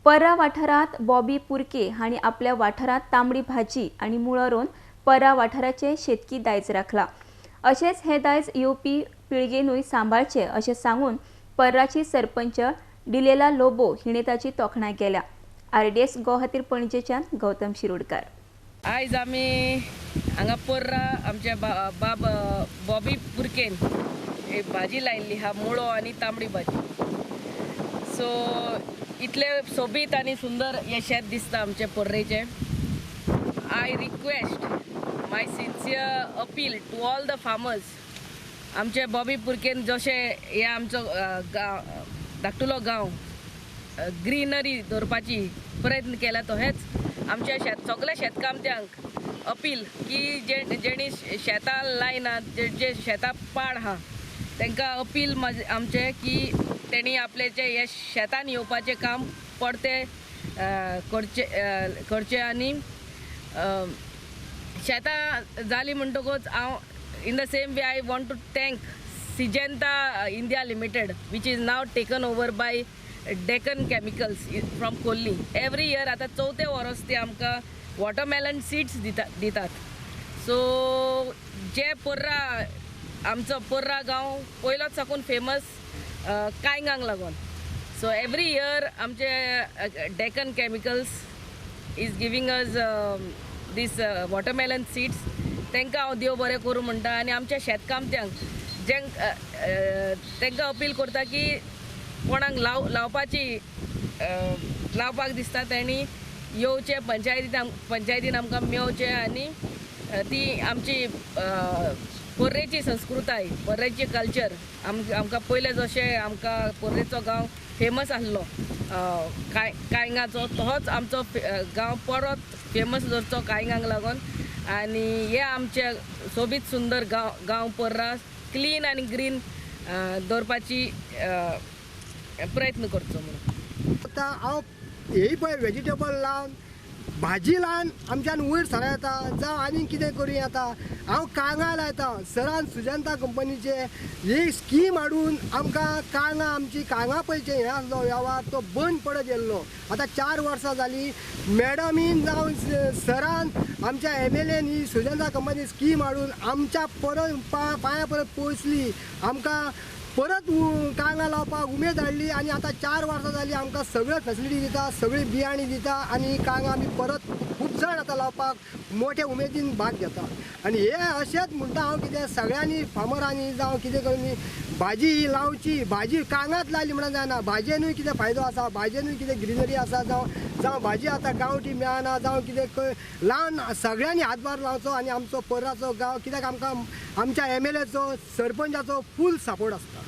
पर्रा वाठारांत बॉबी पुर्के हांणी आपल्या वाठारांत तांबडी भाजी आनी मुळो रोवन पर्रा वाठाराचें शेतकी दायज राखला. अशेंच हें दायज येवपी पिळगेनूय सांबाळचें अशें सांगून पर्राची सरपंच डिलेला लोबो हिणें ताची तोखणाय केल्या. आरडीएस गोवा खातीर पणजेच्यान गौतम शिरोडकार. आयज आमी हांगा पर्रा आमच्या बाब बॉबी पुर्केन एक भाजी लायिल्ली आहा, मुळो आनी तांबडी भाजी. सो इतले सोबीत आनी सुंदर हें शेत दिसता आमचे पर्रेचें. I request my sincere appeal to all the farmers, आमचे बॉबी पुर्केन जशें हे आमचो गांव धाकटुलो गांव ग्रीनरी दवरपाची प्रयत्न केला, तहेच आमच्या शेत सगळ्या शेतकामत्यांक अपील की जे जेणी शेतां लायनात, जे शेतां पाड आहा तांकां अपील आमचें की तेणी आपले जे हे शेतान येवपाचें काम परतें करचें आनी शेतां जालीं म्हणटकूच हांव in the same way I want to thank Syngenta India Limited, which is now taken over by Deccan Chemicals from Khorlim. Every year आतां चवथें वर्स ती आमकां वॉटरमेलन सीड्स दितात. सो जे पर्रा आमचो पर्रा गांव पयलोच साकून फेमस कांयगांक लागून. सो एवरी इयर आमचे Deccan Chemicals is giving us these watermelon seeds. तांकां हांव देव बरें करूं म्हणटा आनी आमच्या शेतकामत्यांक तांकां अपील करता की कोणाक लावपाची लावपाक दिसता तेणी येवचें, पंचायतीन आमकां मेवचें आनी ती आमची पर्रेची संस्कृताय, पर्रेची कल्चर आमकां पयलें जशें आमकां पर्रेचो गांव फेमस आसलो कांयगाचो, तोच आमचो गांव परत फेमस दवरचो कांयगांक लागून. आनी हे आमचे सोबीत सुंदर गांव पर्रा क्लीन आनी ग्रीन दवरपाची प्रयत्न करचो म्हणून. आतां हांव ही पळय वेजिटेबल लावन भाजी लावन आमच्यान वयर सर येता, जावं आनी कितें करूं येता. हांव कांगां लायता, सरान सुजंता कंपनीचे ही स्कीम हाडून आमकां कांगां आमची कांगां पयचे हें आसलो वेव्हार तो बंद पडत गेल्लो. आतां 4 वर्सां जालीं मॅडमीन जावं सरान आमच्या MLAन ही सुजंता कंपनी स्कीम हाडून आमच्या परत पांया परत पोसली, आमकां परत कांगां लावपाक उमेद हाडली आनी आतां 4 वर्सां जालीं आमकां सगळ्यो फेसिलिटी दिता, सगळी बियाणी दिता आनी कांगां आमी परत खूब जाण आतां लावपाक मोठे उमेदीन भाग घेता. आनी हे अशेंच म्हणटा हांव कितें सगळ्यांनी फार्मरांनी जावं कितें करून भाजी ही लावची. भाजी कांगांच लायली म्हणून जायना, भाजयेनूय कितें फायदो आसा, भाजयेनूय कितें ग्रिनरी आसा, जावं भाजी आतां गांवठी मेळना, जावं कितें लावन सगळ्यांनी हातभार लावचो आनी आमचो पर्राचो गांव कित्याक आमकां आमच्या MLAचो सरपंचाचो फूल सपोर्ट आसता.